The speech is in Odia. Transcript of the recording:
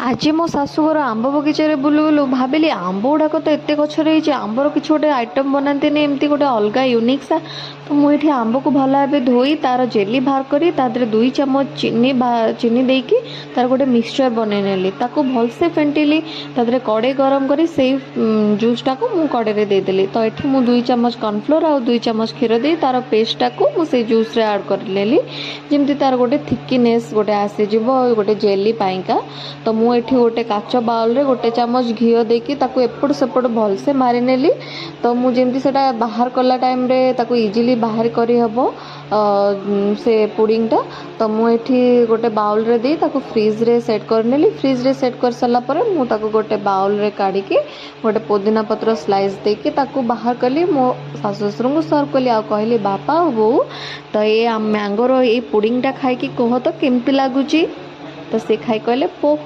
ଆଜି ମୋ ଶାଶୁଘର ଆମ୍ବ ବଗିଚାରେ ବୁଲୁ ବୁଲୁ ଭାବିଲି, ଆମ୍ବ ଗୁଡ଼ାକ ତ ଏତେ ଗଛରେ ହେଇଛି, ଆମ୍ବର କିଛି ଗୋଟେ ଆଇଟମ୍ ବନାନ୍ତିନି ଏମିତି ଗୋଟେ ଅଲଗା ୟୁନିକ୍ ସା। ତ ମୁଁ ଏଠି ଆମ୍ବକୁ ଭଲ ଭାବେ ଧୋଇ, ତାର ଜେଲି ବାହାର କରି, ତା ଦେହରେ 2 ଚାମଚ ଚିନି ବା ଚିନି ଦେଇକି ତାର ଗୋଟେ ମିକ୍ସଚର୍ ବନେଇ ନେଲି। ତାକୁ ଭଲସେ ଫେଣ୍ଟିଲି। ତା ଦେହରେ କଡ଼େଇ ଗରମ କରି ସେଇ ଜୁସ୍ଟାକୁ ମୁଁ କଡ଼େଇରେ ଦେଇଦେଲି। ତ ଏଠି ମୁଁ 2 ଚାମଚ କର୍ଣ୍ଣଫ୍ଲୋର୍ ଆଉ 2 ଚାମଚ କ୍ଷୀର ଦେଇ ତାର ପେଷ୍ଟଟାକୁ ମୁଁ ସେଇ ଜୁସ୍ରେ ଆଡ଼୍ କରିନେଲି, ଯେମିତି ତାର ଗୋଟେ ଥିକିନେସ୍ ଗୋଟେ ଆସିଯିବ ଗୋଟେ ଜେଲି ପାଇଁକା। ତ ମୁଁ ଏଠି ଗୋଟେ କାଚ ବାଉଲରେ ଗୋଟେ ଚାମଚ ଘିଅ ଦେଇକି ତାକୁ ଏପଟ ସେପଟ ଭଲସେ ମାରିନେଲି। ତ ମୁଁ ଯେମିତି ସେଇଟା ବାହାର କଲା ଟାଇମ୍ରେ ତାକୁ ଇଜିଲି ବାହାର କରିହେବ ସେ ପୁଡ଼ିଂଟା। ତ ମୁଁ ଏଠି ଗୋଟେ ବାଉଲରେ ଦେଇ ତାକୁ ଫ୍ରିଜରେ ସେଟ୍ କରିନେଲି। ଫ୍ରିଜରେ ସେଟ୍ କରିସାରିଲା ପରେ ମୁଁ ତାକୁ ଗୋଟେ ବାଉଲରେ କାଢ଼ିକି ଗୋଟେ ପୋଦିନା ପତ୍ର ସ୍ଲାଇସ୍ ଦେଇକି ତାକୁ ବାହାର କଲି। ମୋ ଶାଶୁ ଶ୍ୱଶୁରଙ୍କୁ ସର୍ଭ କଲି ଆଉ କହିଲି, "ବାପା ଆଉ ବୋଉ, ତ ଏ ମ୍ୟାଙ୍ଗୋର ଏଇ ପୁଡ଼ିଂଟା ଖାଇକି କୁହ ତ କେମିତି ଲାଗୁଛି?" ତ ସେ ଖାଇ କହିଲେ, ବହୁତ